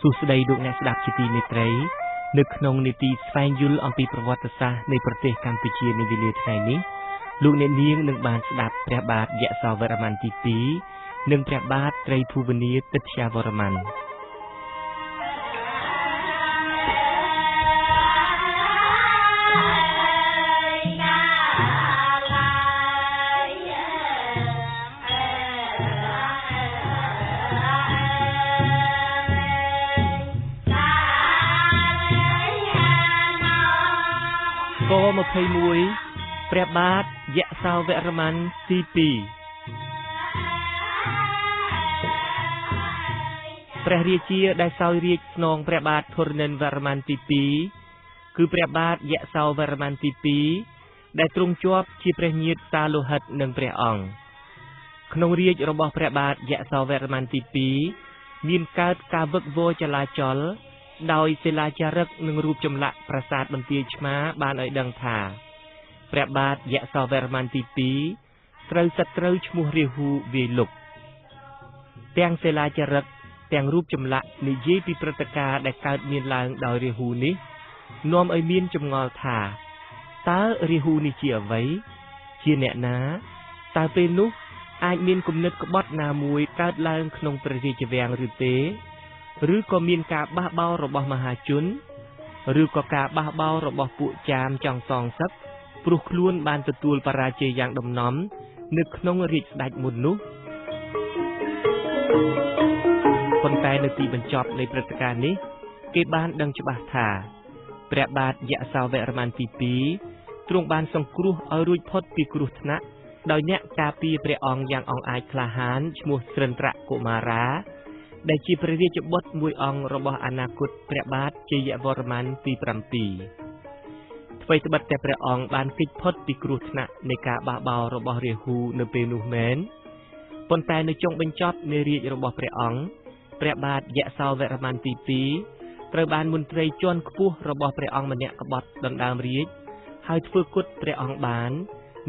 សួស្តីលោកអ្នកស្ដាប់ជាទីមេត្រីនៅក្នុងនីតិស្វែងយល់អំពីប្រវត្តិសាស្ត្រនៃប្រទេសកម្ពុជានៅវេលាថ្ងៃនេះលោកអ្នកនាងនឹងបានស្ដាប់ព្រះបាទយសោវរ្ម័នទី2និងព្រះបាទត្រីភូវនាទិត្យាវរ្ម័នក21ព្រះបាទយសោវរ្ម័នទី2ព្រះរាជាដែលសោយរាជស្នងព្រះបាទធរណិនវរ្ម័នទី2គឺព្រះបាទយសោវរ្ម័នទី2ដែលទ្រង់ជាប់ជាព្រះញាតិសាលោហិតនឹងព្រះអង្គក្នុងរាជរបស់ព្រះបាទយសោវរ្ម័នទី2មានកើតការវឹកវរចលាចលដោយសិលាចារឹកនិងរូបចម្លាក់ប្រាសាទបន្ទាយឆ្មាបានឲ្យដឹងថាព្រះបាទយសោវរ្ម័នទី2ត្រូវសត្រូវឈ្មោះរាហូវាយលុកទាំងសិលាចារឹកទាំងរូបចម្លាក់និយាយពីព្រឹត្តិការណ៍ដែលកើតមានឡើងដោយរាហូនេះនាំឲ្យមានចម្ងល់ថាតើរាហូនេះជាអ្វីជាអ្នកណាតើពេលនោះអាចមានគំនិតក្បត់ណាមួយកើតឡើងក្នុងព្រះរាជវាំងឬទេឬក៏មានការបះបោររបស់មហាជនឬក៏ការបះបោររបស់ពួកចាមចង់សងសឹកព្រោះខ្លួនបានទទួលបរាជ័យយ៉ាងដំណំនៅក្នុងរាជស្ដេចមុននោះប៉ុន្តែនៅទីបញ្ចប់នៃព្រឹត្តិការណ៍នេះគេបានដឹងច្បាស់ថាព្រះបាទយសោវរ្ម័នទី2ទ្រង់បានសង្គ្រោះឲ្យរួចផុតពីគ្រោះថ្នាក់ដោយអ្នកការពារព្រះអង្គយ៉ាងអង់អាចក្លាហានឈ្មោះស្រិន្ទ្រកុមារាដែលជាព្រះរាជបុត្រមួយអង្គរបស់អនាគតព្រះបាទជ័យវរ្ម័នទី7ថ្វីត្បិតតែព្រះអង្គបានគេចផុតពីគ្រោះថ្នាក់នៃការបះបោររបស់រាហូនៅពេលនោះមែនប៉ុន្តែនៅចុងបញ្ចប់នៃរាជរបស់ព្រះអង្គព្រះបាទយសោវរ្ម័នទី2ត្រូវបានមន្ត្រីជាន់ខ្ពស់របស់ព្រះអង្គម្នាក់ក្បត់ដណ្ដើមរាជហើយធ្វើគុតព្រះអង្គបាន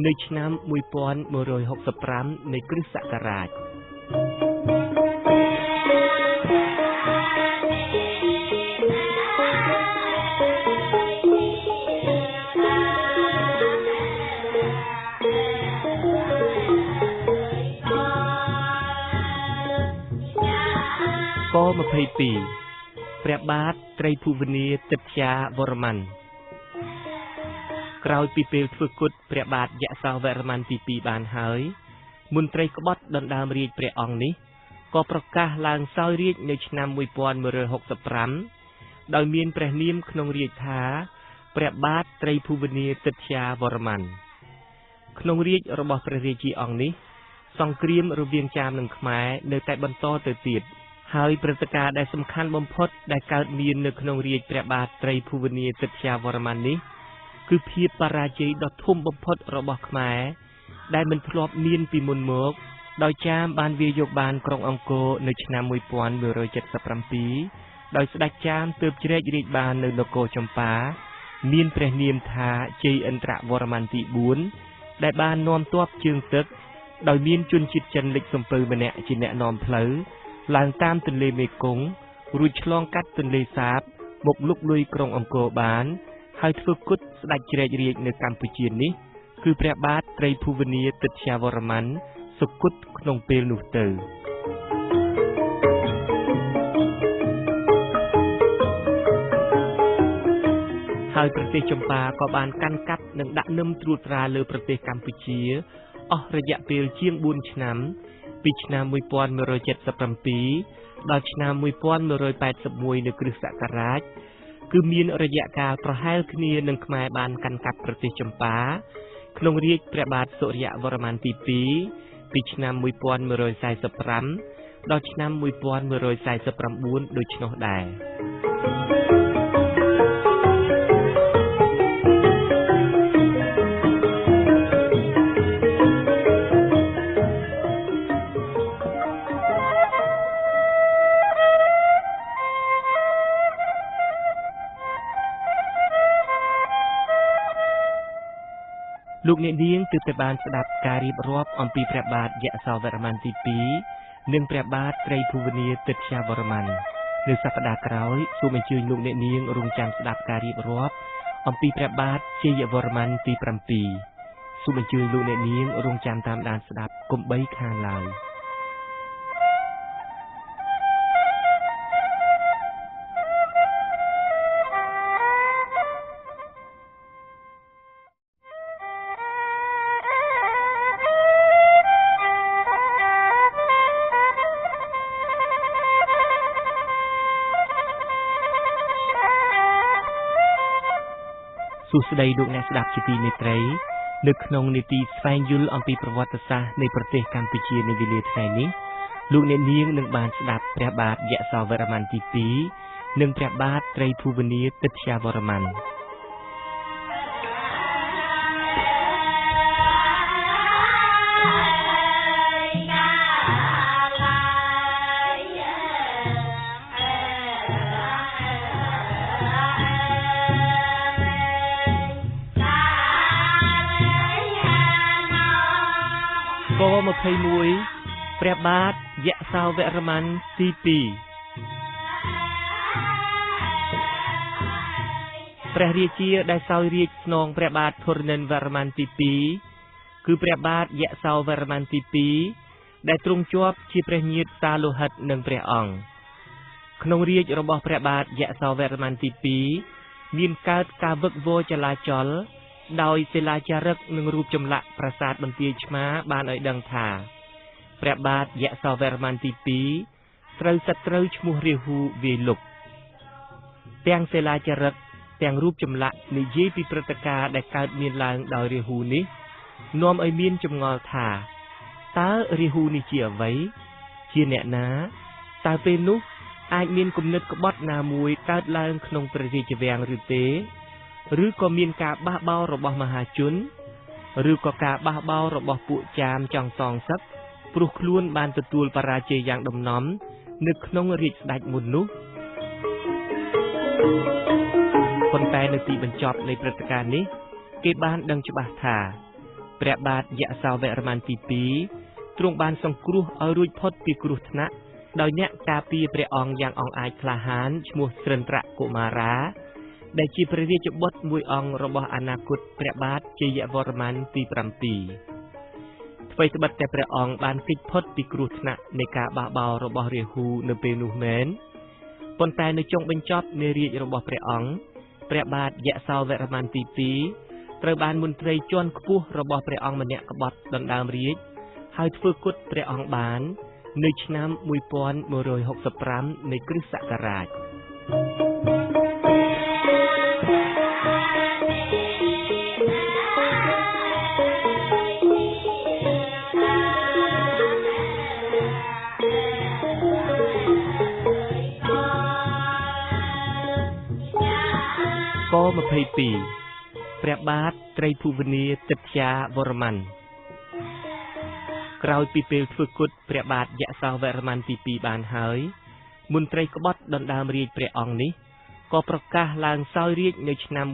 នៅឆ្នាំ1165នៃគ្រិស្តសករាជក22ព្រះបាទត្រីភូវនាទិត្យាវរ្ម័នក្រោយពីពេលធ្វើគុតព្រះបាទយសោវរ្ម័នទី2បានហើយមន្ត្រីក្បត់ដណ្ដើមរាជព្រះអង្គនេះក៏ប្រកាសឡើងសោយរាជនៅឆ្នាំ1165ដោយមានព្រះនាមក្នុងរាជថាព្រះបាទត្រីភូវនាទិត្យាវរ្ម័នក្នុងរាជរបស់ព្រះរាជាអង្គនេះសង្គ្រាមរវាងចាមនិងខ្មែរនៅតែបន្តទៅទៀតហើយព្រឹត្តិការណ៍ដែលសំខាន់បំផុតដែលកើតមាននៅក្នុងរាជព្រះបាទត្រីភូវនាទិត្យាវរ្ម័ននេះគឺភាពបរាជ័យដ៏ធំបំផុតរបស់ខ្មែរដែលមិនធ្លាប់មានពីមុនមកដោយចាមបានវាយយកបានក្រុងអង្គរនៅឆ្នាំ1177ដោយស្ដេចចាមទើបជ្រែករាជបាននៅនគរចម្ប៉ាមានព្រះនាមថាជ័យឥន្ទ្រវរ្ម័នទី4ដែលបាននាំទ័ពជើងទឹកដោយមានជនជាតិចិនលិចសំពៅម្នាក់ជាអ្នកនាំផ្លូវឡើងតាមទន្លេមេគង្គរួចឆ្លងកាត់ទន្លេសាបមកលុកលុយក្រុងអង្គរបានហើយធ្វើគុតស្ដេចជ្រែករាជនៅកម្ពុជានេះគឺព្រះបាទត្រីភូវនាទិត្យាវរ្ម័នសុគតក្នុងពេលនោះទៅហើយប្រទេសចម្ប៉ាក៏បានកាន់កាប់និងដាក់នឹមត្រួតត្រាលើប្រទេសកម្ពុជាអស់រយៈពេលជាង4ឆ្នាំពីឆ្នាំ1177ដល់ឆ្នាំ1181នៅគ្រិស្តសករាជគឺមានរយៈកាលប្រហែលគ្នានឹងខ្មែរបានកាន់កាប់ប្រទេសចម្ប៉ាក្នុងរាជព្រះបាទសុរិយវរ្ម័នទី2ពីឆ្នាំ1145ដល់ឆ្នាំ1149ដូច្នោះដែរលោកអ្នកនាងទើបតែបានស្ដាប់ការរៀបរាប់អំពីព្រះបាទយសោវរ្ម័នទី2និងព្រះបាទត្រីភូវនាទិត្យាវរ្ម័ន នៅសប្តាហ៍ក្រោយសូមអញ្ជើញលោកអ្នកនាងរងចាំស្ដាប់ការរៀបរាប់អំពីព្រះបាទជ័យវរ្ម័នទី7សូមអញ្ជើញលោកអ្នកនាងរងចាំតាមដានស្ដាប់កុំបីខានឡើយសួស្តីលោកអ្នកស្ដាប់ជាទីមេត្រីនៅក្នុងនីតិស្វែងយល់អំពីប្រវត្តិសាស្ត្រនៃប្រទេសកម្ពុជានៅវេលាថ្ងៃនេះលោកអ្នកនាងនឹងបានស្ដាប់ព្រះបាទយសោវរ្ម័នទី2និងព្រះបាទត្រីភូវនាទិត្យាវរ្ម័នក21ព្រះបាទយសោវរ្ម័នទី2ព្រះរាជាដែលសោយរាជស្នងព្រះបាទធរណិនវរ្ម័នទី2គឺព្រះបាទយសោវរ្ម័នទី2ដែលទ្រង់ជាប់ជាព្រះញាតិសាលោហិតនឹងព្រះអង្គក្នុងរាជរបស់ព្រះបាទយសោវរ្ម័នទី2មានកើតការវឹកវរចលាចលដោយសិលាចារឹកនិងរូបចម្លាក់ប្រាសាទបន្ទាយឆ្មាបានឲ្យដឹងថាព្រះបាទយសោវរ្ម័នទី2ត្រូវសត្រូវឈ្មោះរាហូវាយលុកទាំងសិលាចារឹកទាំងរូបចម្លាក់និយាយពីព្រឹត្តិការណ៍ដែលកើតមានឡើងដោយរាហូនេះនាំឲ្យមានចម្ងល់ថាតើរាហូនេះជាអ្វីជាអ្នកណាតើពេលនោះអាចមានគំនិតក្បត់ណាមួយកើតឡើងក្នុងព្រះរាជវាំងឬទេឬក៏មានការបះបោររបស់មហាជនឬក៏ការបះបោររបស់ពួកចាមចង់សងសឹកព្រោះខ្លួនបានទទួលបរាជ័យយ៉ាងដំណំនៅក្នុងរាជស្ដេចមុននោះប៉ុន្តែនៅទីបញ្ចប់នៃព្រឹត្តិការណ៍នេះគេបានដឹងច្បាស់ថាព្រះបាទយសោវរ្ម័នទី2ទ្រង់បានសង្គ្រោះឲ្យរួចផុតពីគ្រោះថ្នាក់ដោយអ្នកការពារព្រះអង្គយ៉ាងអង់អាចក្លាហានឈ្មោះស្រិន្ទ្រកុមារាដែលជាព្រះរាជបុត្រមួយអង្គរបស់អនាគតព្រះបាទជ័យវរ្ម័នទី7ថ្វីត្បិតតែព្រះអង្គបានគេចផុតពីគ្រោះថ្នាក់នៃការបះបោររបស់រាហូនៅពេលនោះមែនប៉ុន្តែនៅចុងបញ្ចប់នៃរាជរបស់ព្រះអង្គព្រះបាទយសោវរ្ម័នទី2ត្រូវបានមន្ត្រីជាន់ខ្ពស់របស់ព្រះអង្គម្នាក់ក្បត់ដណ្ដើមរាជហើយធ្វើគុតព្រះអង្គបាននៅឆ្នាំ1165នៃគ្រិស្តសករាជក22ព្រះបាទត្រីភូវនាទិត្យាវរ្ម័នក្រោយពីពេលធ្វើគុតព្រះបាទយសោវរ្ម័នទី2បានហើយមន្ត្រីក្បត់ដណ្ដើមរាជព្រះអង្គនេះក៏ប្រកាសឡើងសោយរាជនៅឆ្នាំ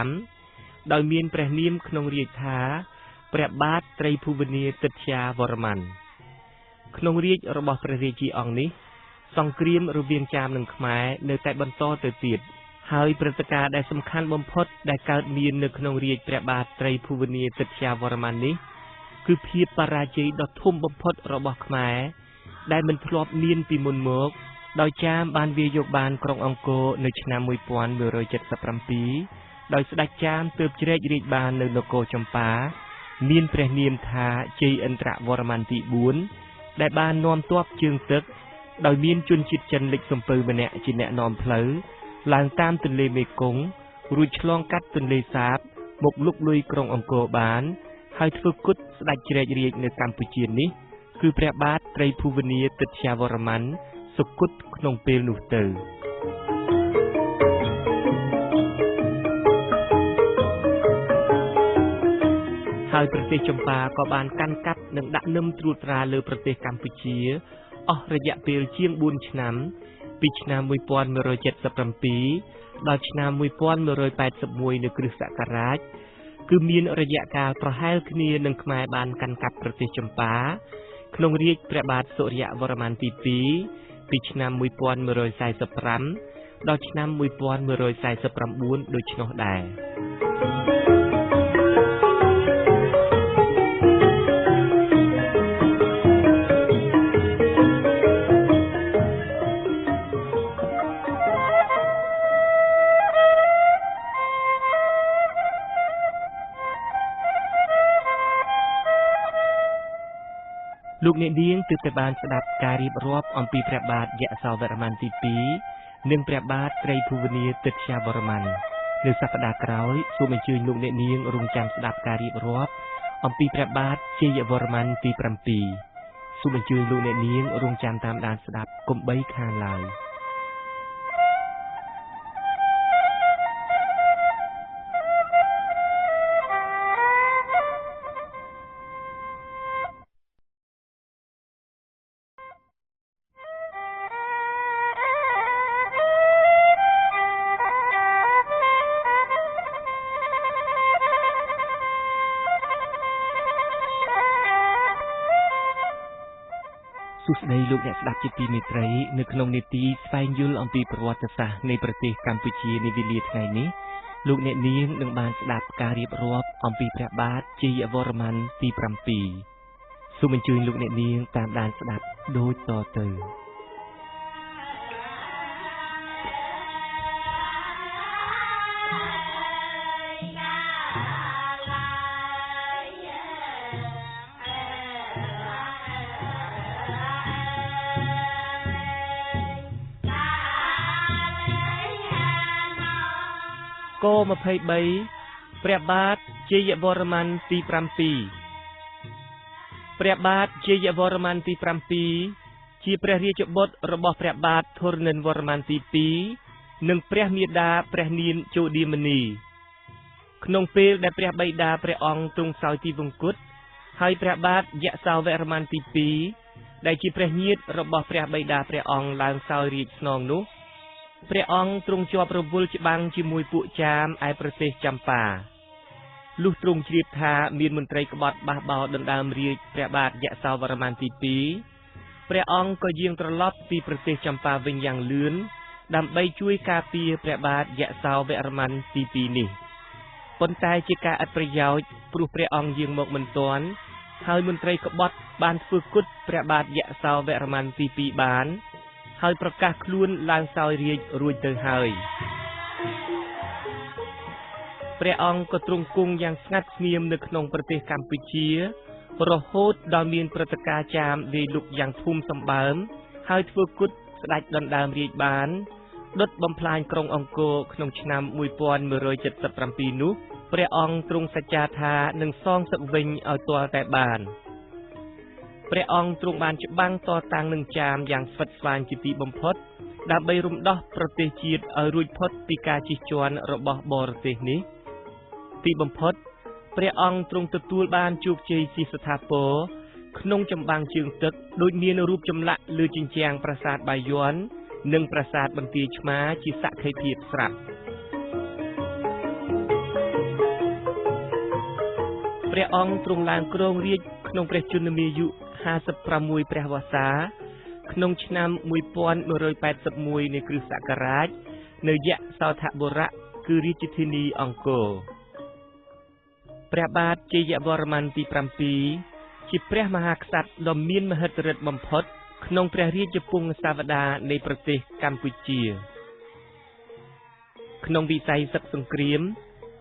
1165ដោយមានព្រះនាមក្នុងរាជថាព្រះបាទត្រីភូវនាទិត្យាវរ្ម័នក្នុងរាជរបស់ព្រះរាជាអង្គនេះសង្គ្រាមរវាងចាមនិងខ្មែរនៅតែបន្តទៅទៀតហើយព្រឹត្តិការណ៍ដែលសំខាន់បំផុតដែលកើតមាននៅក្នុងរាជព្រះបាទត្រីភូវនាទិត្យាវរ្ម័ននេះគឺភាពបរាជ័យដ៏ធំបំផុតរបស់ខ្មែរដែលមិនធ្លាប់មានពីមុនមកដោយចាមបានវាយយកបានក្រុងអង្គរនៅឆ្នាំ1177ដោយស្ដេចចាមទើបជ្រែករាជបាននៅនគរចម្ប៉ាមានព្រះនាមថាជ័យឥន្ទ្រវរ្ម័នទី4ដែលបាននាំទ័ពជើងទឹកដោយមានជនជាតិចិនលិចសំពៅម្នាក់ជាអ្នកនាំផ្លូវឡើងតាមទន្លេមេគង្គរួចឆ្លងកាត់ទន្លេសាបមកលុកលុយក្រុងអង្គរបានហើយធ្វើគុតស្ដេចជ្រែករាជនៅកម្ពុជានេះគឺព្រះបាទត្រីភូវនាទិត្យាវរ្ម័នសុគតក្នុងពេលនោះទៅហើយប្រទេសចម្ប៉ាក៏បានកាន់កាប់និងដាក់នឹមត្រួតត្រាលើប្រទេសកម្ពុជាអស់រយៈពេលជាង4ឆ្នាំពីឆ្នាំ1177ដល់ឆ្នាំ1181នៃគ្រិស្តសករាជគឺមានរយៈកាលប្រហែលគ្នានឹងខ្មែរបានកាន់កាប់ប្រទេសចម្ប៉ាក្នុងរាជព្រះបាទសុរិយវរ្ម័នទី2 ពីឆ្នាំ1145ដល់ឆ្នាំ1149ដូច្នោះដែរលោកអ្នកនាងទើបតែបានស្ដាប់ការរៀបរាប់អំពីព្រះបាទយសោវរ្ម័នទី2និងព្រះបាទត្រីភូវនាទិត្យាវរ្ម័ននៅសប្តាហ៍ក្រោយសូមអញ្ជើញលោកអ្នកនាងរងចាំស្ដាប់ការរៀបរាប់អំពីព្រះបាទជ័យវរ្ម័នទី7សូមអញ្ជើញលោកអ្នកនាងរងចាំតាមដានស្ដាប់កុំបីខានឡើយសួស្តីលោកអ្នកស្ដាប់ជាទីមេត្រីនៅក្នុងនេតិស្វែងយល់អំពីប្រវត្តិសាស្ត្រនៃប្រទេសកម្ពុជានាវេលាថ្ងៃនេះលោកអ្នកនាងនឹងបានស្ដាប់ការរៀបរាប់អំពីព្រះបាទជ័យវរ្ម័នទី7សូមអញ្ជើញលោកអ្នកនាងតាមដានស្ដាប់ដូចតទៅក23ព្រះបាទជ័យវរ្ម័នទី7ព្រះបាទជ័យវរ្ម័នទី7ជាព្រះរាជបុត្ររបស់ព្រះបាទធរណិនវរ្ម័នទី2និងព្រះមាតាព្រះនាមជោឌីមនីក្នុងពេលដែលព្រះបិតាព្រះអង្គទ្រង់សោយទីវង្គតហើយព្រះបាទយសោវរ្ម័នទី2ដែលជាព្រះញាតិរបស់ព្រះបិតាព្រះអង្គឡើងសោយរាជស្នងនោះព្រះអង្គទ្រង់ជាប់រវល់ច្បាំងជាមួយពួកចាមឯប្រទេសចម្ប៉ាលុះទ្រង់ជ្រាបថាមានមន្ត្រីក្បត់បះបោរដណ្ដើមរាជព្រះបាទយសោវរ្ម័នទី2ព្រះអង្គក៏យាងត្រឡប់ពីប្រទេសចម្ប៉ាវិញយ៉ាងលឿនដើម្បីជួយការពារព្រះបាទយសោវរ្ម័នទី2នេះប៉ុន្តែជាការឥតប្រយោជន៍ព្រោះព្រះអង្គយាងមកមិនទាន់ហើយមន្ត្រីក្បត់បានធ្វើគុតព្រះបាទយសោវរ្ម័នទី2បានហើយប្រកាសខ្លួនឡើងសោយរាជរួចទៅហើយព្រះអង្គក៏ទ្រង់គង់យ៉ាងស្ងាត់ស្ងៀមនៅក្នុងប្រទេសកម្ពុជារហូតដល់មានព្រឹត្តិការណ៍ចាមវាយលុកយ៉ាងធំសម្បើមហើយធ្វើគុតស្ដេចដណ្ដើមរាជបានដុតបំផ្លាញក្រុងអង្គរក្នុងឆ្នាំ1177នោះព្រះអង្គទ្រង់សច្ចាថានឹងសងសឹកវិញឲ្យទាល់តែបានព្រះអង្គទ្រង់បានច្បាំងតតាំងនឹងចាមយ៉ាងស្វិតស្វាញជាទីបំផុតដើម្បីរំដោះប្រទេសជាតិឲ្យរួចផុតពីការជិះជាន់របស់បរទេសនេះទីបំផុតព្រះអង្គទ្រង់ទទួលបានជោគជ័យជាស្ថាពរក្នុងចម្បាំងជើងទឹកដូចមានរូបចម្លាក់លើជញ្ជាំងប្រាសាទបាយ័ននិងប្រាសាទបន្ទាយឆ្មាជាសក្ខីភាពស្រាប់ព្រះអង្គទ្រង់ឡើងគ្រងរាជ្យក្នុងព្រះជន្មាយុ56ព្រះវស្សាក្នុងឆ្នាំ1181នៃគ្រិស្តសករាជនៅយសោធបុរៈគឺរាជធានីអង្គរព្រះបាទជ័យវរ្ម័នទី7ជាព្រះមហាក្សត្រដ៏មានមហិទ្ធិឫទ្ធិបំផុតក្នុងព្រះរាជពង្សាវតានៃប្រទេសកម្ពុជាក្នុងវិស័យសឹកសង្គ្រាម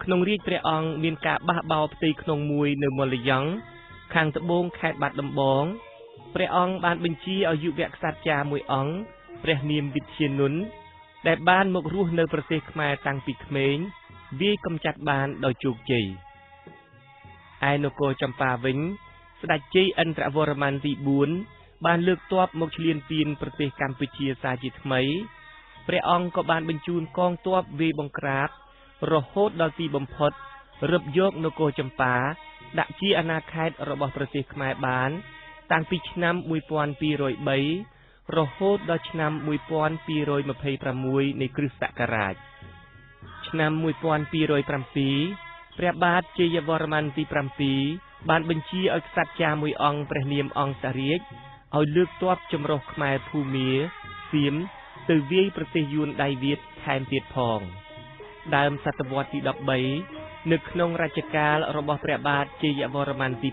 ក្នុងរាជព្រះអង្គមានការបះបោរផ្ទៃក្នុងមួយនៅមល្យងខាងត្បូងខេត្តបាត់ដំបងព្រះអង្គបានបញ្ជាឲ្យយុវក្សត្រចាមួយអង្គព្រះនាមវិទ្យានុនដែលបានមករស់នៅប្រទេសខ្មែរតាំងពីក្មេងវាយកម្ចាត់បានដោយជោគជ័យឯនគរចម្ប៉ាវិញស្ដេចជ័យឥន្ទ្រវរ្ម័នទី4បានលើកទ័ពមកឈ្លានពានប្រទេសកម្ពុជាសាជាថ្មីព្រះអង្គក៏បានបញ្ជូនកងទ័ពវាយបង្ក្រាបរហូតដល់ទីបំផុតរឹបយកនគរចម្ប៉ាដាក់ជាអាណាខេត្តរបស់ប្រទេសខ្មែរបានតាំងពីឆ្នាំ1203រហូតដល់ឆ្នាំ1226នៃគ្រិស្តសករាជឆ្នាំ1207ព្រះបាទជ័យវរ្ម័នទី7បានបញ្ជាឲ្យក្សត្រចាមួយអង្គព្រះនាមអង្គសារាជឲ្យលើកទ័ពចម្រុះខ្មែរភូមា សៀមទៅវាយប្រទេសយួនដៃវៀតថែមទៀតផងដើមសតវត្សទី13នៅក្នុងរជ្ជកាលរបស់ព្រះបាទជ័យវរ្ម័នទី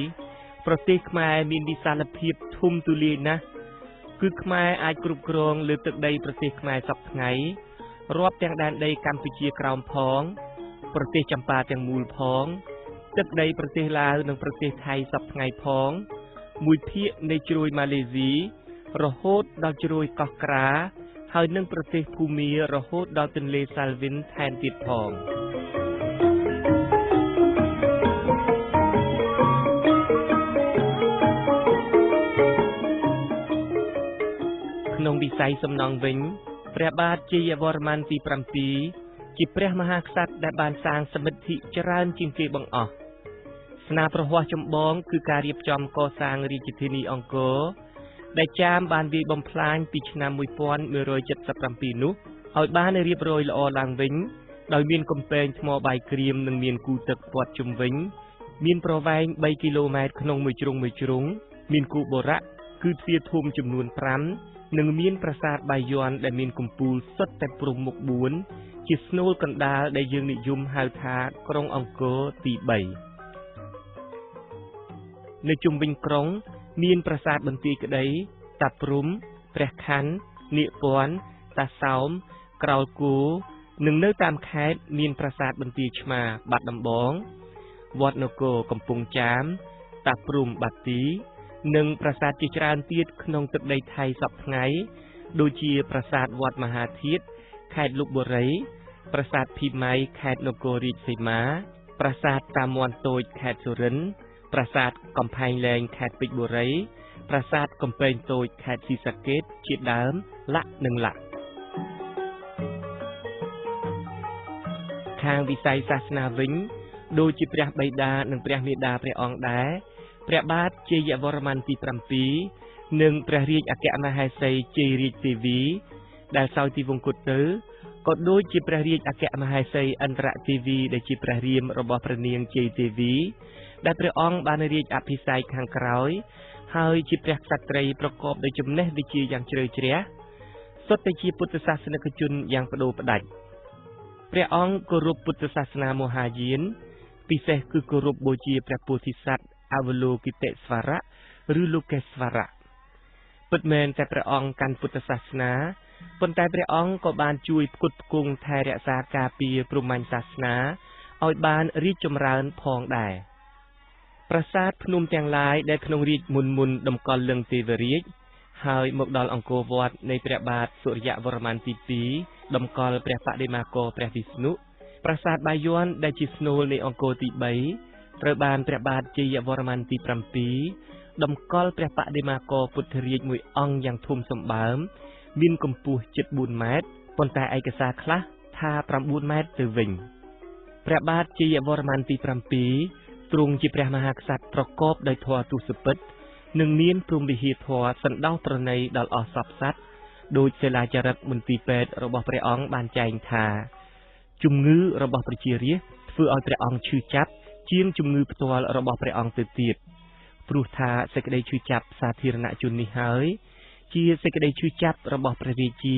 7ប្រទេសខ្មែរមានវិសាលភាពធំទូលាយណាស់គឺខ្មែរអាចគ្រប់គ្រងលើទឹកដីប្រទេសខ្មែរសព្វថ្ងៃរាប់ទាំងដែនដីកម្ពុជាក្រោមផងប្រទេសចម្ប៉ាទាំងមូលផងទឹកដីប្រទេសឡាវនិងប្រទេសថៃសព្វថ្ងៃផងមួយភាគនៃជ្រោយម៉ាឡេស៊ីរហូតដល់ជ្រោយកោះក្រាហើយនិងប្រទេសភូមារហូតដល់ទន្លេសាល់វិនថែមទៀតផងក្នុងវិស័យសំណង់វិញព្រះបាទជ័យវរ្ម័នទី7ជាព្រះមហាក្សត្រដែលបានសាងសមិទ្ធិច្រើនជាងគេបង្អស់ស្នាប្រហ័សចម្បងគឺការរៀបចំកសាងរាជធានីអង្គរដែលចាមបានវាយបំផ្លាញពីឆ្នាំ1177នោះឲ្យបានរៀបរយល្អឡើងវិញដោយមានកំពែងថ្មបាយក្រៀមនិងមានគូទឹកព័ទ្ធជុំវិញមានប្រវែង3គីឡូម៉ែត្រក្នុងមួយជ្រុងមួយជ្រុងមានគូបុរៈគឺទ្វារធំចំនួន5និងមានប្រាសាទបាយ័នដែលមានកំពូលសុទ្ធតែព្រហ្មមុខ4ជាស្នូលកណ្ដាលដែលយើងនិយមហៅថាក្រុងអង្គរទី3នៅជុំវិញក្រុងមានប្រាសាទបន្ទាយក្តីតាព្រំព្រះខ័ននាគព័ន្ធតាសោមក្រោលគោនិងនៅតាមខេត្តមានប្រាសាទបន្ទាយឆ្មាបាត់ដំបងវត្តនគរកំពង់ចាមតាព្រំបាទីនិងប្រាសាទជាច្រើនទៀតក្នុងទឹកដីថៃសព្វថ្ងៃដូចជាប្រាសាទវត្តមហាធាតុខេត្តលុបបុរីប្រាសាទភីម៉ៃខេត្តនគររាជសីមាប្រាសាទតាមាន់តូចខេត្តសុរិនទ្រប្រាសាទកំផែងលែងខេត្តពេជ្របុរីប្រាសាទកំពែងតូចខេត្តស៊ីសាកេតជាដើមលក្ខនិងលក្ខខាងវិស័យសាសនាវិញដូចជាព្រះបិតានិងព្រះមាតាព្រះអង្គដែរព្រះបាទជ័យវរ្ម័នទី7និងព្រះរាជអគ្គមហេសីជ័យរាជទេវីដែលសោយទីវង្គតទៅក៏ដូចជាព្រះរាជអគ្គមហេសីឥន្ទ្រទេវីដែលជាព្រះរាមរបស់ព្រះនាងជ័យទេវីដែលព្រះអង្គបានរាជអភិសេកខាងក្រោយហើយជាព្រះក្សត្រីប្រកបដោយចំណេះវិជ្ជាយ៉ាងជ្រៅជ្រះសុទ្ធតែជាពុទ្ធសាសនិកជនយ៉ាងប្ដូរផ្ដាច់ព្រះអង្គគោរពពុទ្ធសាសនាមហាយានពិសេសគឺគោរពបូជាព្រះពោធិសត្វអវលោគិតិស្វរៈឬលោកេស្វរៈពិតមែនតែព្រះអង្គកាន់ពុទ្ធសាសនាប៉ុន្តែព្រះអង្គក៏បានជួយផ្គត់ផ្គង់ថែរក្សាការពារព្រហ្មញ្ញសាសនាឲ្យបានរីកចម្រើនផងដែរប្រាសាទភ្នំទាំងឡាយដែលក្នុងរាជមុនមុនតម្កល់លិង្គទេវរាជហើយមកដល់អង្គរវត្តនៃព្រះបាទសុរិយវរ្ម័នទី2តម្កល់ព្រះបដិមាករព្រះវិស្ណុប្រាសាទបាយ័នដែលជាស្នូលនៃអង្គរទី3ត្រូវបានព្រះបាទជ័យវរ្ម័នទី7តម្កល់ព្រះបដិមាករពុទ្ធរាជមួយអង្គយ៉ាងធំសម្បើមមានកម្ពស់ជិត4ម៉ែត្រប៉ុន្តែឯកសារខ្លះថា9ម៉ែត្រទៅវិញព្រះបាទជ័យវរ្ម័នទី7ទ្រង់ជាព្រះមហាក្សត្រប្រកបដោយធម៌ទសពិតនិងមានព្រហ្មវិហារធម៌សន្តោសប្រណីដល់អស់សព្វសត្វដោយសិលាចារឹកមន្ទីរពេទ្យរបស់ព្រះអង្គបានចែងថាជំងឺរបស់ប្រជារាស្ត្រធ្វើឲ្យព្រះអង្គឈឺចាប់ជាងជំងឺផ្ទាល់របស់ព្រះអង្គទៅទៀតព្រោះថាសេចក្តីឈឺចាប់សាធារណជននេះហើយជាសេចក្តីឈឺចាប់របស់ព្រះរាជា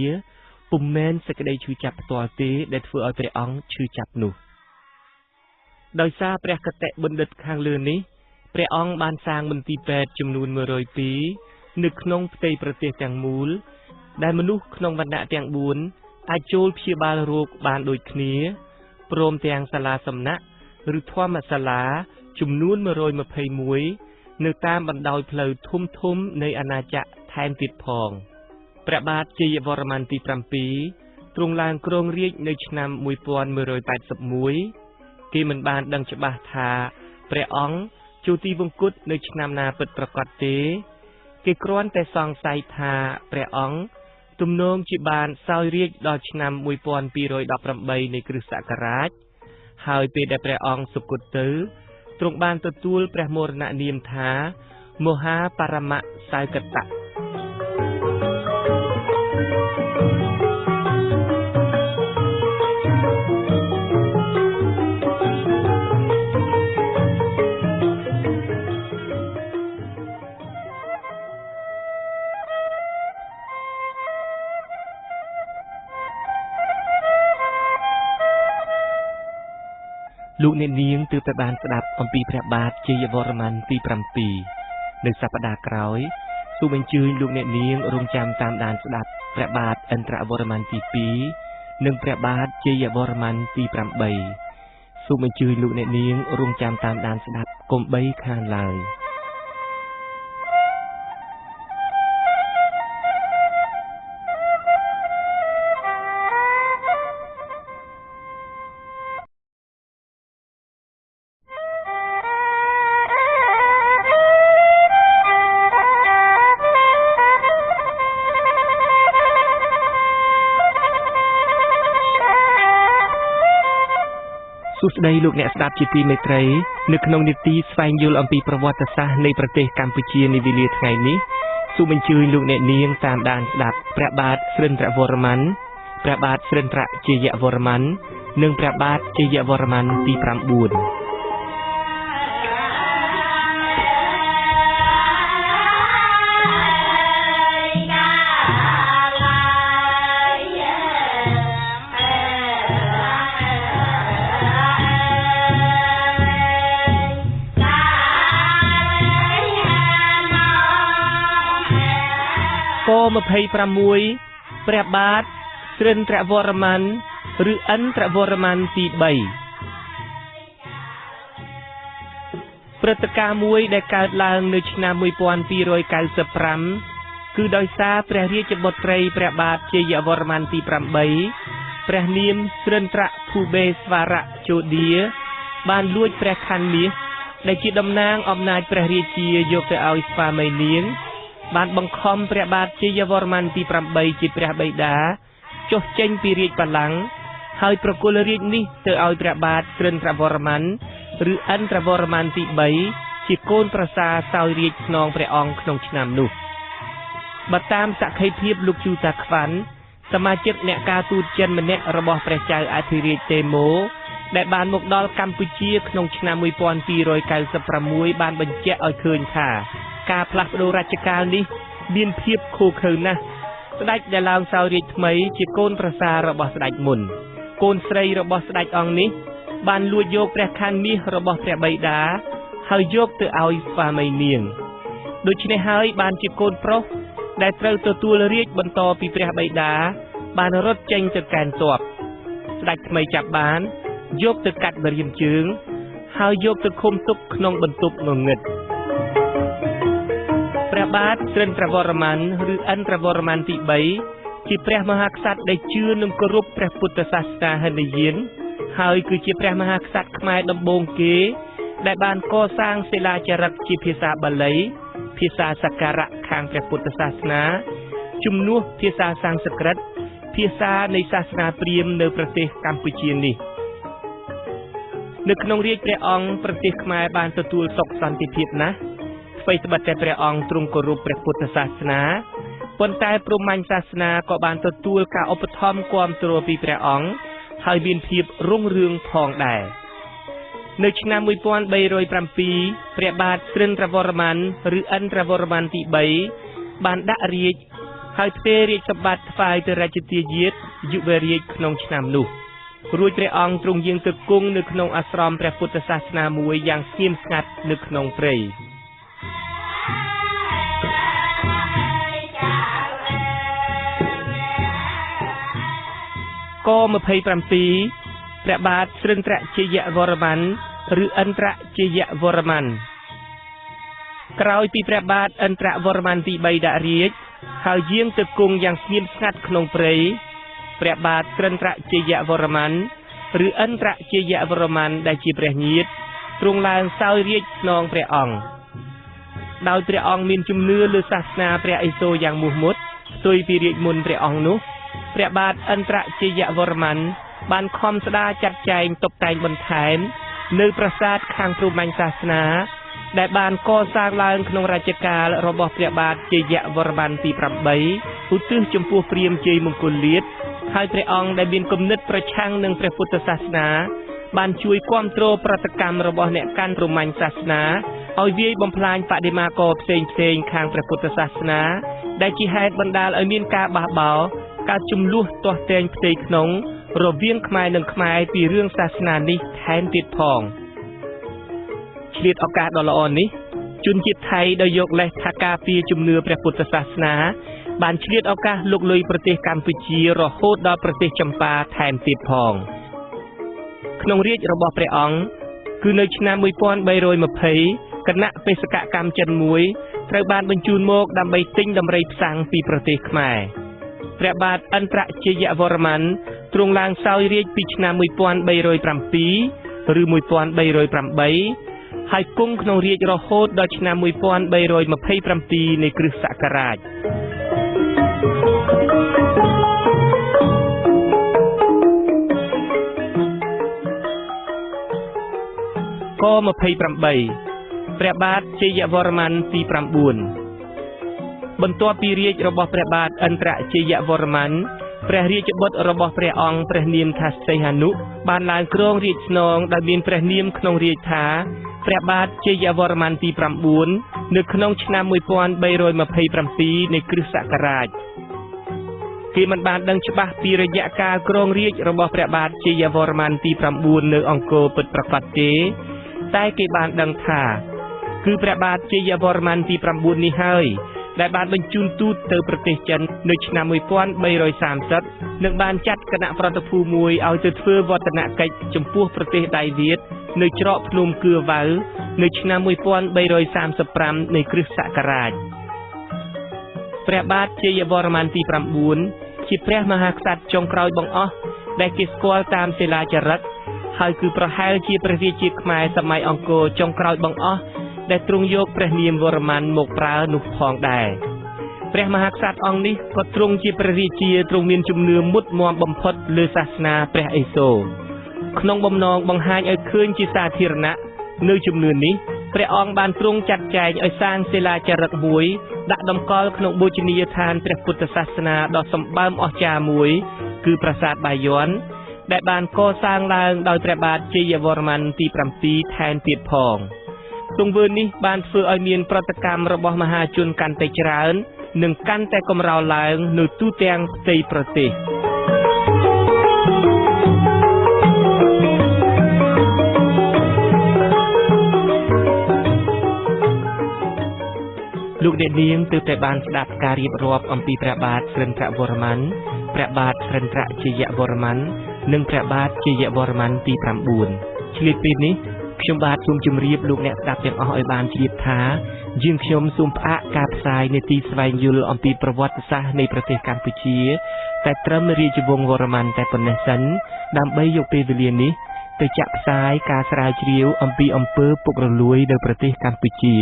ពុំមែនសេចក្តីឈឺចាប់ផ្ទាល់ទេដែលធ្វើឲ្យព្រះអង្គឈឺចាប់នោះដោយសារព្រះគតិបណ្ឌិតខាងលើនេះព្រះអង្គបានសាងមន្ទីរពេទ្យចំនួន102នៅក្នុងផ្ទៃប្រទេសទាំងមូលដែលមនុស្សក្នុងវណ្ណៈទាំង4អាចចូលព្យាបាលរោគបានដូចគ្នាព្រមទាំងសាលាសំណាក់ឬធម្មសាលាចំនួន121នៅតាមបណ្ដោយផ្លូវធំធំនៃអាណាចក្រថែមទៀតផងព្រះបាទជ័យវរ្ម័នទី7ទ្រង់ឡើងគ្រងរាជ្យនៅឆ្នាំ1181គេមិនបានដឹងច្បាស់ថាព្រះអង្គចូលទីវង្គតនៅឆ្នាំណាពិតប្រាកដទេគេគ្រាន់តែសង្ស័យថាព្រះអង្គទំនងជាបានសោយរាជ្យដល់ឆ្នាំ1218នៃគ្រិស្តសករាជហើយពេលដែលព្រះអង្គសុគតទៅទ្រង់បានទទួលព្រះមរណនាមថាមហាបរមសៅកតៈ លោកអ្នកនាងទើបតែបានស្ដាប់អំពីព្រះបាទជ័យវរ្ម័នទី7នៅសប្តាហ៍ក្រោយសូមអញ្ជើញលោកអ្នកនាងរងចាំតាមដានស្ដាប់ព្រះបាទឥន្ទ្រវរ្ម័នទី2និងព្រះបាទជ័យវរ្ម័នទី8សូមអញ្ជើញលោកអ្នកនាងរងចាំតាមដានស្ដាប់កុំបីខានឡើយសួស្តីលោកអ្នកស្ដាប់ជាទីមេត្រីនៅក្នុងនីតិស្វែងយល់អំពីប្រវត្តិសាស្ត្រនៃប្រទេសកម្ពុជានាវេលាថ្ងៃនេះសូមអញ្ជើញលោកអ្នកនាងតាមដានស្ដាប់ព្រះបាទស្រិន្ទ្រវរ្ម័នព្រះបាទស្រិន្ទ្រជ័យវរ្ម័ននិងព្រះបាទជ័យវរ្ម័នទី9ក26ព្រះបាទស្រិន្ទ្រវរ្ម័នឬឥន្ទ្រវរ្ម័នទី3ព្រឹត្តិការណ៍មួយដែលកើតឡើងនៅឆ្នាំ1295គឺដោយសារព្រះរាជបុត្រីព្រះបាទជ័យវរ្ម័នទី8ព្រះនាមស្រិន្ទ្រភូបេស្វរៈជោឌាបានលួចព្រះខ័នមាសដែលជាតំណាងអំណាចព្រះរាជាយកទៅឲ្យស្វាមីនាងបានបង្ខំព្រះបាទជ័យវរ្ម័នទី8ជាព្រះបិតាចុះចេញពីរាជបល្ល័ង្កហើយប្រគល់រាជនេះទៅឲ្យព្រះបាទស្រិន្ទ្រវរ្ម័នឬឥន្ទ្រវរ្ម័នទី3ជាកូនប្រសាសោយរាជស្នងព្រះអង្គក្នុងឆ្នាំនោះបើតាមសក្ខីភាពលោកជូតាខ្វាន់សមាជិកអ្នកការទូតចិនម្នាក់របស់ព្រះចៅអធិរាជតេម៉ូដែលបានមកដល់កម្ពុជាក្នុងឆ្នាំ1296បានបញ្ជាក់ឲ្យឃើញថាការផ្លាស់ប្ដូររជ្ជកាលនេះមានភាពឃោរឃៅណាស់ស្ដេចដែលឡើងសោយរាជថ្មីជាកូនប្រសាររបស់ស្ដេចមុនកូនស្រីរបស់ស្ដេចអង្គនេះបានលួចយកព្រះខ័នមាសរបស់ព្រះបិតាហើយយកទៅឲ្យស្វាមីនាងដូច្នេះហើយបានជាកូនប្រុសដែលត្រូវទទួលរាជបន្តពីព្រះបិតាបានរត់ចេញទៅកែនទ័ពស្ដេចថ្មីចាប់បានយកទៅកាត់ម្រាមជើងហើយយកទៅឃុំទុកក្នុងបន្ទប់ងងឹតព្រះបាទស្រិន្ទ្រវរ្ម័នឬឥន្ទ្រវរ្ម័នទី3ជាព្រះមហាក្សត្រដែលជឿនិងគោរពព្រះពុទ្ធសាសនាហិនយានហើយគឺជាព្រះមហាក្សត្រខ្មែរដំបូងគេដែលបានកសាងសិលាចារឹកជាភាសាបាលីភាសាសក្ការៈខាងព្រះពុទ្ធសាសនាជំនួសភាសាសំស្ក្រឹតភាសានៃសាសនាព្រាហ្មណ៍នៅប្រទេសកម្ពុជានេះនៅក្នុងរាជព្រះអង្គប្រទេសខ្មែរបានទទួលសុខសន្តិភាពណាស់អ្វីត្បិតតែព្រះអង្គទ្រង់គោរពព្រះពុទ្ធសាសនាប៉ុន្តែព្រហ្មញ្ញសាសនាក៏បានទទួលការឧបត្ថម្ភគាំទ្រពីព្រះអង្គហើយមានភាពរុងរឿងផងដែរនៅឆ្នាំ1307ព្រះបាទស្រិន្ទ្រវរ្ម័នឬឥន្ទ្រវរ្ម័នទី3បានដាក់រាជហើយផ្ទេររាជសម្បត្តិថ្វាយទៅរាជទាយាទយុវរាជក្នុងឆ្នាំនោះរួចព្រះអង្គទ្រង់យាងទៅគង់នៅក្នុងអាស្រមព្រះពុទ្ធសាសនាមួយយ៉ាងស្ងៀមស្ងាត់នៅក្នុងព្រៃក27ព្រះបាទស្រិន្ទ្រជ័យវរ្ម័នឬឥន្ទ្រជ័យវរ្ម័នក្រោយពីព្រះបាទឥន្ទ្រវរ្ម័នទី3ដាក់រាជហើយយាងទៅគង់យ៉ាងស្ងៀមស្ងាត់ក្នុងព្រៃព្រះបាទស្រិន្ទ្រជ័យវរ្ម័នឬឥន្ទ្រជ័យវរ្ម័នដែលជាព្រះញាតិទ្រង់ឡើងសោយរាជស្នងព្រះអង្គដោយព្រះអង្គមានជំនឿលើសាសនាព្រះឥសូរយ៉ាងមោះមុតផ្ទុយពីរាជមុនព្រះអង្គនោះព្រះបាទឥន្ទ្រជ័យវរ្ម័នបានខំស្ដារចាត់ចែងតុបតែងបន្ថែមនៅប្រាសាទខាងព្រហ្មញ្ញសាសនាដែលបានកសាងឡើងក្នុងរជ្ជកាលរបស់ព្រះបាទជ័យវរ្ម័នទី8ឧទ្ទិសចំពោះព្រាហ្មណ៍ជ័យមង្គលលាភហើយព្រះអង្គដែលមានគំនិតប្រឆាំងនឹងព្រះពុទ្ធសាសនាបានជួយគាំទ្រប្រតិកម្មរបស់អ្នកកាន់ព្រហ្មញ្ញសាសនាឲ្យវាយបំផ្លាញបដិមាករផ្សេងៗខាងព្រះពុទ្ធសាសនាដែលជាហេតុបណ្ដាលឲ្យមានការបះបោរកើតជម្លោះទាស់ទែងផ្ទៃក្នុង រវាងខ្មែរនិងខ្មែរពីរឿងសាសនានេះថែមទៀតផងឆ្លៀតឱកាសដ៏ល្អនេះជនជាតិថៃដោយយកលេសថាការពារជំនឿព្រះពុទ្ធសាសនាបានឆ្លៀតឱកាសលុកលុយប្រទេសកម្ពុជារហូតដល់ប្រទេសចម្ប៉ាថែមទៀតផងក្នុងរាជ្យរបស់ព្រះអង្គគឺនៅឆ្នាំ1320គណៈបេសកកម្មចិនមួយត្រូវបានបញ្ជូនមកដើម្បីទិញដំរីផ្សាំងពីប្រទេសខ្មែរព្រះបាទឥន្ទ្រជយវរ្ម័នទ្រង់ឡើងសោយរាជ្យពីឆ្នាំ1307ឬ1308ហើយគង់ក្នុងរាជ្យរហូតដល់ឆ្នាំ1327នៃគ្រិស្តសករាជក28ព្រះបាទជយវរ្ម័នទី9បន្ទាប់ពីរាជ្យរបស់ព្រះបាទឥន្ទ្រជយវរ្ម័នព្រះរាជបុត្ររបស់ព្រះអង្គព្រះនាមថាសីហនុបានឡើងគ្រងរាជ្យស្នងដោយមានព្រះនាមក្នុងរាជ្យថាព្រះបាទជយវរ្ម័នទី9នៅក្នុងឆ្នាំ1327នៃគ្រិស្តសករាជគេមិនបានដឹងច្បាស់ពីរយៈកាលគ្រងរាជ្យរបស់ព្រះបាទជយវរ្ម័នទី9នៅអង្គរពិតប្រាកដទេតែគេបានដឹងថាគឺព្រះបាទជយវរ្ម័នទី9នេះហើយដែលបានបញ្ជូនទូតទៅប្រទេសចិននៅឆ្នាំ1330និងបានចាត់គណៈប្រតិភូមួយឲ្យទៅធ្វើវឌ្ឍនកិច្ចចំពោះប្រទេសដៃវៀតនៅច្រកភ្នំគឿវ៉ៅនៅឆ្នាំ1335នៃគ្រិស្តសករាជព្រះបាទជយវរ្ម័នទី9ជាព្រះមហាក្សត្រចុងក្រោយបង្អស់ដែលគេស្គាល់តាមសិលាចារឹកហើយគឺប្រហែលជាព្រះរាជាខ្មែរសម័យអង្គរចុងក្រោយបង្អស់ដែលទ្រង់យកព្រះនាមវរ្ម័នមកប្រើនោះផងដែរព្រះមហាក្សត្រអង្គនេះក៏ទ្រង់ជាព្រះរាជាទ្រង់មានជំនឿមុតមាំបំផុតលើសាសនាព្រះឥសូរក្នុងបំណងបង្ហាញឲ្យឃើញជាសាធារណៈនៅជំនឿនេះព្រះអង្គបានទ្រង់ចាត់ចែងឲ្យសាងសិលាចារឹកមួយដាក់តម្កល់ក្នុងបូជនីយដ្ឋានព្រះពុទ្ធសាសនាដ៏សម្បើមអស្ចារ្យមួយគឺប្រាសាទបាយ័នដែលបានកសាងឡើងដោយព្រះបាទជយវរ្ម័នទី7ថែមទៀតផងទង្វើនេះបានធ្វើឲ្យមានប្រតិកម្មរបស់មហាជនកាន់តែច្រើននិងកាន់តែកម្រោលឡើងនៅទូទាំងផ្ទៃប្រទេសលោកអ្នកនាងទើបតែបានស្ដាប់ការរៀបរាប់អំពីព្រះបាទស្រិន្ទ្រវរ្ម័នព្រះបាទស្រិន្ទ្រជយវរ្ម័ននិងព្រះបាទជយវរ្ម័នទី9ឆ្លៀតពេលនេះខ្ញុំបាទសូមជម្រាបលោកអ្នកស្ដាប់ទាំងអស់ឲ្យបានជ្រាបថាយើងខ្ញុំសូមផ្អាកការផ្សាយនីតិស្វែងយល់អំពីប្រវត្តិសាស្ត្រនៃប្រទេសកម្ពុជាតែត្រឹមរាជវង្សវរ្ម័នតែប៉ុណ្ណេះសិនដើម្បីយកពេលវេលានេះទៅចាក់ផ្សាយការស្រាវជ្រាវអំពីអំពើពុករលួយនៅប្រទេសកម្ពុជា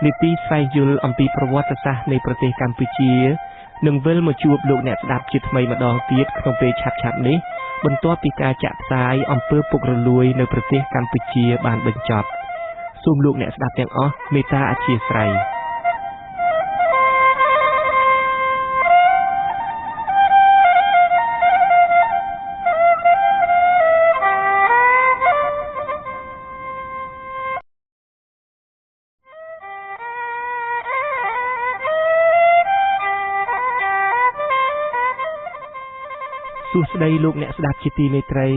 នីតិស្វែងយល់អំពីប្រវត្តិសាស្ត្រនៃប្រទេសកម្ពុជានឹងវិលមកជួបលោកអ្នកស្ដាប់ជាថ្មីម្ដងទៀតក្នុងពេលឆាប់ៗនេះបន្ទាប់ពីការចាក់ផ្សាយអំពើពុករលួយនៅប្រទេសកម្ពុជាបានបញ្ចប់សូមលោកអ្នកស្ដាប់ទាំងអស់មេត្តាអធ្យាស្រ័យសួស្តីលោកអ្នកស្ដាប់ជាទីមេត្រី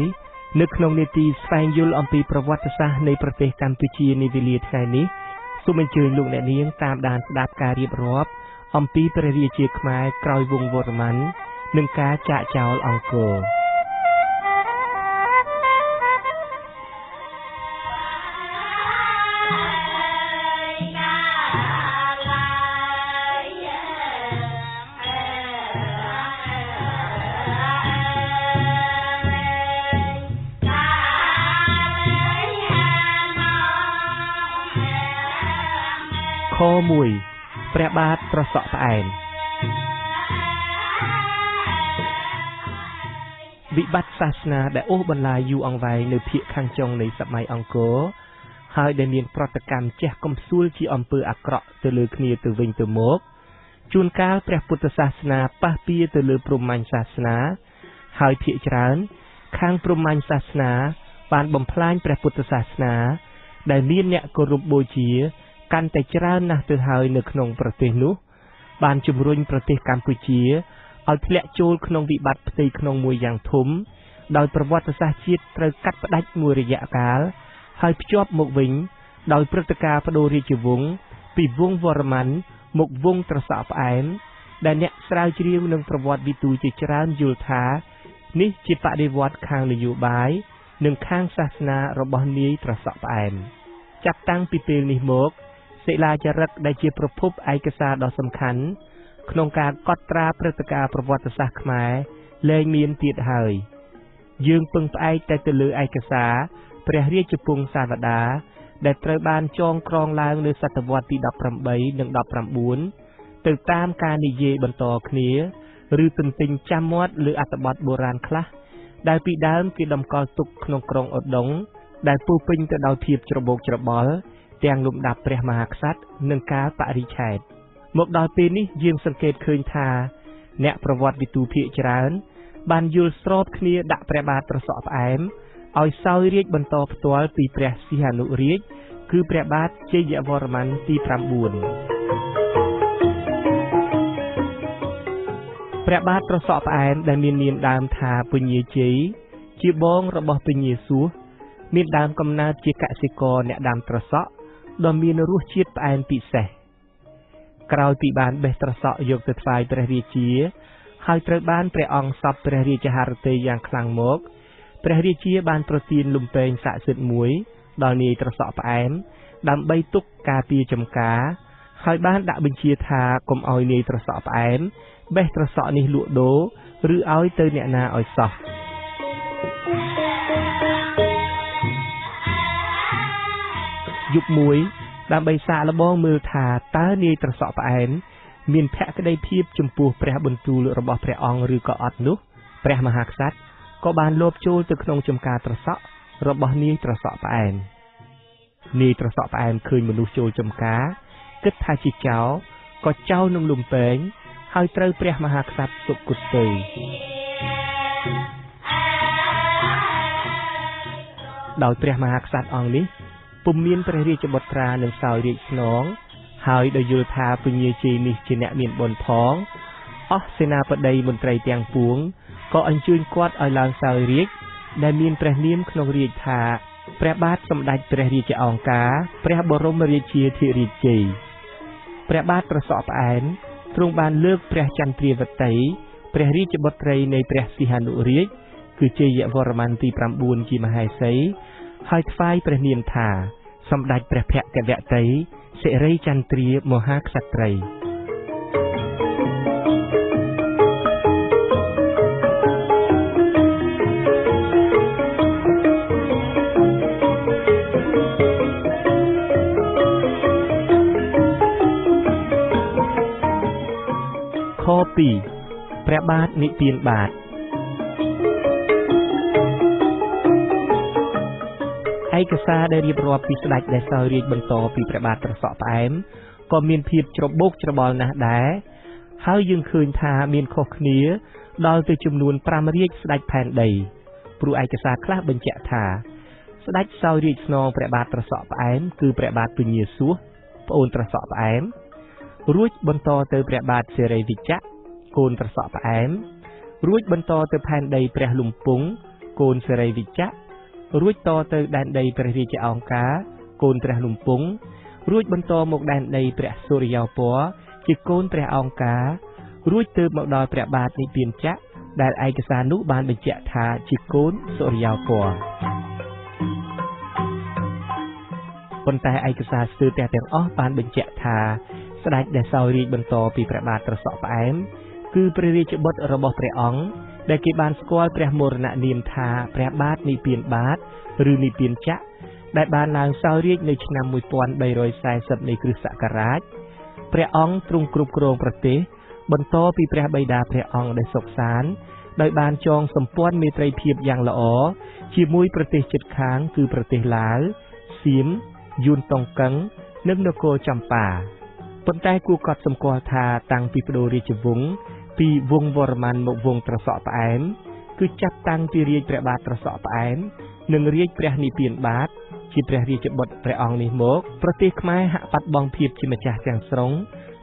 នៅក្នុងនេតិស្វែងយល់អំពីប្រវត្តិសាស្ត្រនៃប្រទេសកម្ពុជានាវេលាថ្ងៃនេះសូមអញ្ជើញលោកអ្នកនាងតាមដានស្ដាប់ការរៀបរាប់អំពីព្រះរាជាខ្មែរក្រោយវង្សវរ្ម័ននិងការចាកចោលអង្គរខ1ព្រះបាទត្រសក់ផ្អែមវិបត្តិសាសនាដែលអូសបន្លាយយូរអង្វែងនៅភាគខាងចុងនៃសម័យអង្គរហើយដែលមានប្រតិកម្មជះកំសួលជាអំពើអាក្រក់ទៅលើគ្នាទៅវិញទៅមកជួនកាលព្រះពុទ្ធសាសនាប៉ះពាទៅលើព្រហ្មញ្ញសាសនាហើយភាគច្រើនខាងព្រហ្មញ្ញសាសនាបានបំផ្លាញព្រះពុទ្ធសាសនាដែលមានអ្នកគោរពបូជាកាន់តែច្រើនណាស់ទៅហើយនៅក្នុងប្រទេសនោះបានជំរុញប្រទេសកម្ពុជាឲ្យធ្លាក់ចូលក្នុងវិបត្តិផ្ទៃក្នុងមួយយ៉ាងធំ ដោយប្រវត្តិសាស្ត្រជាតិត្រូវកាត់ផ្តាច់មួយរយៈកាលហើយភ្ជាប់មកវិញដោយព្រឹត្តិការណ៍ប្ដូររាជវង្សពីវង្សវរ្ម័នមកវង្សត្រសក់ផ្អែមដែលអ្នកស្រាវជ្រាវនិងប្រវត្តិវិទូជាច្រើនយល់ថានេះជាបដិវត្តន៍ខាងនយោបាយនិងខាងសាសនារបស់នាយត្រសក់ផ្អែមចាប់តាំងពីពេលនេះមកសិលាចារឹកដែលជាប្រភពឯកសារដ៏សំខាន់ក្នុងការកត់ត្រាព្រឹត្តិការណ៍ប្រវត្តិសាស្ត្រខ្មែរលែងមានទៀតហើយយើងពឹងផ្អែកតែទៅលើឯកសារព្រះរាជពង្សាវតាដែលត្រូវបានចងក្រងឡើងនៅសតវត្សទី18និង19ទៅតាមការនិយាយបន្តគ្នាឬទន្ទិញចាំមាត់លើអត្ថបទបុរាណខ្លះដែលពីដើមគេតម្កល់ទុកក្នុងក្រុងឧដុង្គដែលពោពេញទៅដោយភាពច្របូកច្របល់ទាំងលំដាប់ព្រះមហាក្សត្រនិងកាលបរិច្ឆេទមកដល់ពេលនេះយើងសង្កេតឃើញថាអ្នកប្រវត្តិវិទូភាគច្រើនបានយល់ស្របគ្នាដាក់ព្រះបាទត្រសក់ផ្អែមឲ្យសោយរាជបន្តផ្ទាល់ពីព្រះសីហនុរាជគឺព្រះបាទជ័យវរ្ម័នទី9ព្រះបាទត្រសក់ផ្អែមដែលមាននាមដើមថាពញាជ័យជាបងរបស់ពញាសួសមានដើមកំណើតជាកសិករអ្នកដាំត្រសក់ដ៏មានរសជាតិផ្អែមពិសេសក្រោយពីបានបេះត្រសក់យកទៅថ្វាយព្រះរាជាហើយត្រូវបានព្រះអង្គសពព្រះរាជហឫទ័យយ៉ាងខ្លាំងមកព្រះរាជាបានប្រទានលំពែងស័ក្តិសិទ្ធិមួយដល់នាយត្រសក់ផ្អែមដើម្បីទុកការពារចំការហើយបានដាក់បញ្ជាថាកុំឲ្យនាយត្រសក់ផ្អែមបេះត្រសក់នេះលក់ដូរឬឲ្យទៅអ្នកណាឲ្យសោះយប់មួយដើម្បីសាកល្បងមើលថាតើនាយត្រសក់ផ្អែមមានភក្តីភាពចំពោះព្រះបន្ទូលរបស់ព្រះអង្គឬក៏អត់នោះព្រះមហាក្សត្រក៏បានលបចូលទៅក្នុងចំការត្រសក់របស់នាយត្រសក់ផ្អែមនាយត្រសក់ផ្អែមឃើញមនុស្សចូលចំការគិតថាជាចោរក៏ចោលនឹងលំពែងហើយត្រូវព្រះមហាក្សត្រសុគតទៅដោយព្រះមហាក្សត្រអង្គនេះពុំមានព្រះរាជបុត្រានឹងសោយរាជស្នងហើយដោយយល់ថាពញាជ័យនេះជាអ្នកមានបុណ្យផងអស់សេនាបតីមន្ត្រីទាំងពួងក៏អញ្ជើញគាត់ឲ្យឡើងសោយរាជដែលមានព្រះនាមក្នុងរាជថាព្រះបាទសម្ដេចព្រះរាជអង្ការព្រះបរមរាជាធិរាជជ័យព្រះបាទត្រសក់ផ្អែមទ្រង់បានលើកព្រះចន្ទ្រាវតីព្រះរាជបុត្រីនៃព្រះសីហនុរាជគឺជ័យវរ្ម័នទី9ជាមហេសីហើយថ្វាយព្រះនាមថាសម្ដេចព្រះភគវតីសិរីចន្ទ្រាមហាក្សត្រីខ2ព្រះបាទនិព្វានបាទឯកសារដែលរៀបរាប់ពីស្ដេចដែលសោយរាជបន្តពីព្រះបាទត្រសក់ផ្អែមក៏មានភាពច្របូកច្របល់ណាស់ដែរហើយយើងឃើញថាមានខុសគ្នាដល់ទៅចំនួន5រាជស្ដេចផែនដីព្រោះឯកសារខ្លះបញ្ជាក់ថាស្ដេចសោយរាជស្នងព្រះបាទត្រសក់ផ្អែមគឺព្រះបាទពញាសួសប្អូនត្រសក់ផ្អែមរួចបន្តទៅព្រះបាទសិរីវិជ្ជៈកូនត្រសក់ផ្អែមរួចបន្តទៅផែនដីព្រះលំពងកូនសិរីវិជ្ជៈរួចតទៅដែនដីព្រះរាជអង្ការកូនព្រះលំពងរួចបន្តមកដែនដីព្រះសូរិយោពណ៌ជាកូនព្រះអង្ការរួចទើបមកដល់ព្រះបាទនិព្វានចក្រដែលឯកសារនោះបានបញ្ជាក់ថាជាកូនសូរិយោពណ៌ប៉ុន្តែឯកសារស្ទើរតែទាំងអស់បានបញ្ជាក់ថាស្ដេចដែលសោយរាជបន្តពីព្រះបាទត្រសក់ផ្អែមគឺព្រះរាជបុត្ររបស់ព្រះអង្គដែលគេបានស្គាល់ព្រះមរណនាមថាព្រះបាទនិព្វានបាទឬនិព្វានចក្រដែលបានឡើងសោយរាជនៅឆ្នាំ1340នៃគ្រិស្តសករាជព្រះអង្គទ្រង់គ្រប់គ្រងប្រទេសបន្តពីព្រះបិតាព្រះអង្គដែលសុខសាន្តដោយបានចងសម្ព័ន្ធមេត្រីភាពយ៉ាងល្អជាមួយប្រទេសជិតខាងគឺប្រទេសឡាវសៀមយួនតុងកឹងនិងនគរចម្ប៉ាប៉ុន្តែគួរកត់សម្គាល់ថាតាំងពីប្ដូររាជវង្សពីវង្សវរ្ម័នមកវង្សត្រសក់ផ្អែមគឺចាប់តាំងពីរាជព្រះបាទត្រសក់ផ្អែមនិងរាជព្រះនិព្វានបាទជាព្រះរាជបុត្រព្រះអង្គនេះមកប្រទេសខ្មែរហាក់បាត់បង់ភាពជាម្ចាស់ទាំងស្រុង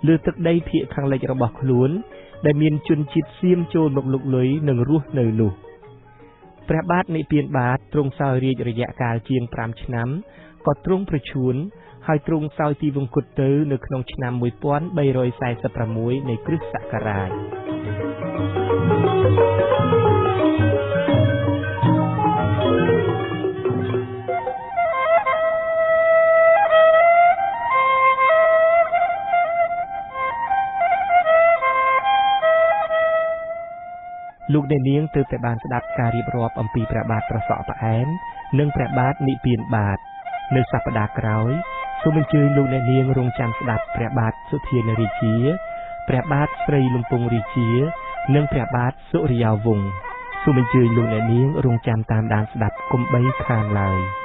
លើទឹកដីភាគខាងលិចរបស់ខ្លួនដែលមានជនជាតិសៀមចូលមកលុកលុយនិងរស់នៅនោះ ព្រះបាទនិព្វានបាទទ្រង់សោយរាជរយៈកាលជាង5ឆ្នាំក៏ទ្រង់ប្រឈួន ហើយទ្រង់សោយទីវង្គតទៅនៅក្នុងឆ្នាំ1346នៃគ្រិស្តសករាជ។ លោកអ្នកនាងទើបតែបានស្ដាប់ការរៀបរាប់អំពីព្រះបាទត្រសក់ផ្អែម និងព្រះបាទនិព្វានបាទ។ នៅសប្តាហ៍ក្រោយ សូមអញ្ជើញលោកអ្នកនាងរងចាំស្ដាប់ព្រះបាទសុធានរាជា ព្រះបាទស្រីលំពងរាជា និងព្រះបាទសុរិយោវង្ស។ សូមអញ្ជើញលោកអ្នកនាងរងចាំតាមដានស្ដាប់កុំបីខានឡើយ។